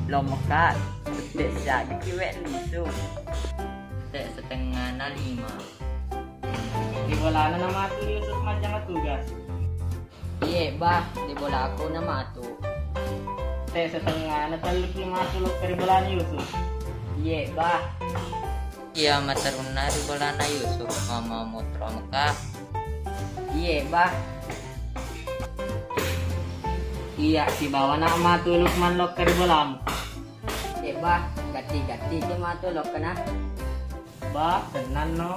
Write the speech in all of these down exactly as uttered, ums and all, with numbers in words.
Lo Mekka, tette' siaga ki we' lisu. Tette' setengana lima. Ri bolana na matu Yusuf majjama tugas. Iye, Bah, ri bolaku na matu. Tette' setengana tellu ki matu lokka ri bolana Yusuf. Iye, Bah. Iya, materunna ri bolana Yusuf, mama motoro Mekka. Iye, Bah. Iya, sibawana matu Lukman lokka ri bolamu. Iye, Bah, gatti-gatti je matu lokkana. Bah, tenang no.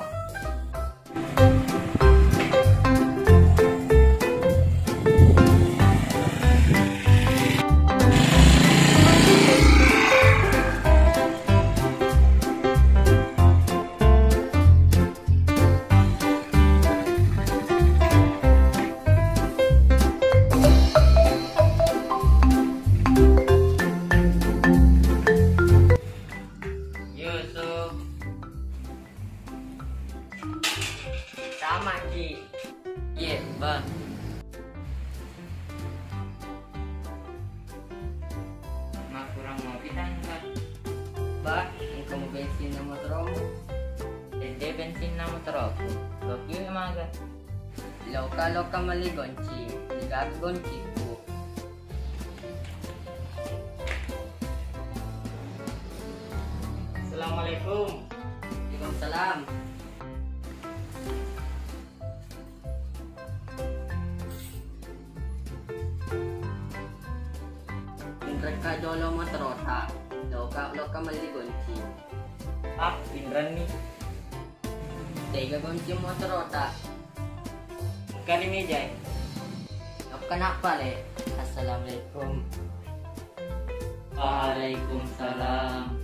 Yusuf. Tama ki. Iye, Bah. Makurang mopi tangga. Bah, engka mu bensinna motoromu? Tette' bensinna motoroku. Loki maga? Loka-loka melli gonci, digaga gonciku. Assalamualaikum. Waalaikumsalam. Inrekka jolo motorota, loka-loka melli gonci. Ah, inrenni. Tega gonci motorota? Engka ri meja e. Okka nappa le. Assalamualaikum. Waalaikumsalam.